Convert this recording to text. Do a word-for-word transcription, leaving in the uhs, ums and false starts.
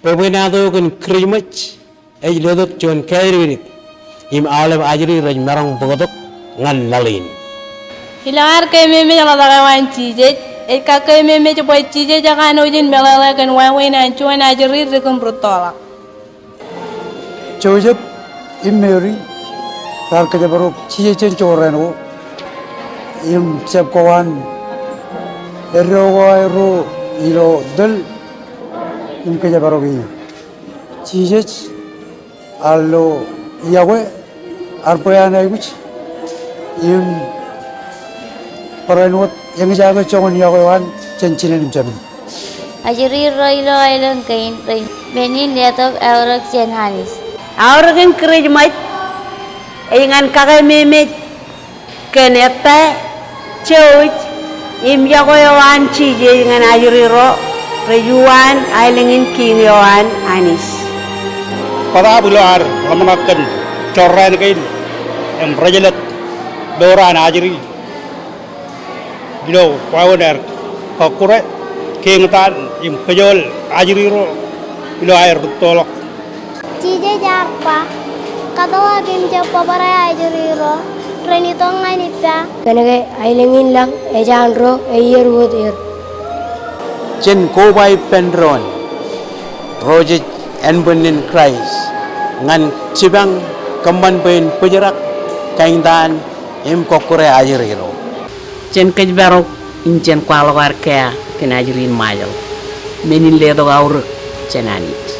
Bwebwenato kōn Kūrijṃōj ej letok juon kāidikdik im aolep ajri rej maroñ bōktok ñan laḷ in. Ilo ad keememej ḷotak eo an Jisōs, ej kakkeememej bwe Jisōs ekanooj in meḷeḷe kōn wāween an juon ajri dik im rūttoḷọk. Joseph im Mary raar kōjparok Jisōs jān jorrāān ko im jab kowaan eddo ko aerro ilo tōl im kōjparok e. Jisōs ear lo yokwe, ear bwe an aikuj im barāinwōt eñjake joñan yokwe eo an jān jinen im jabin. Ajri ro ilo aelōñ kein rej men in letok aorōk jān Anij. Aorōk in Kūrijṃōj ej ñan kakeememej kōn ettā, jouj im yokwe eo an Jisōs ñan ajri ro rej uwaan aelōñ in kiiñ eo an Anij. Bōtaab ilo ad ḷōmṇak kōn jorrāān kein im rej jelōt lowaan ajri ilo wāween aer kọkkure, kiiñtaan im kōjool ajri ro ilo aer rūttoḷọk. Jisōs ear ba, kōtḷọk im jab bōbrae ajri ro ren itok ñan ippa. Kōnke aelōñ in lañ ej an ro eierwōt er. Jen koba ippān doon ro jej ānbwinnin Kraist ñan jipañ kōṃṃan bwe en bōjrak, kaeñtaan im kọkkure ajri ro. Jen kōjparok im jen kwaḷọk ad kea kōn ajri in Ṃajeḷ, men in letok aorōk jān Anij.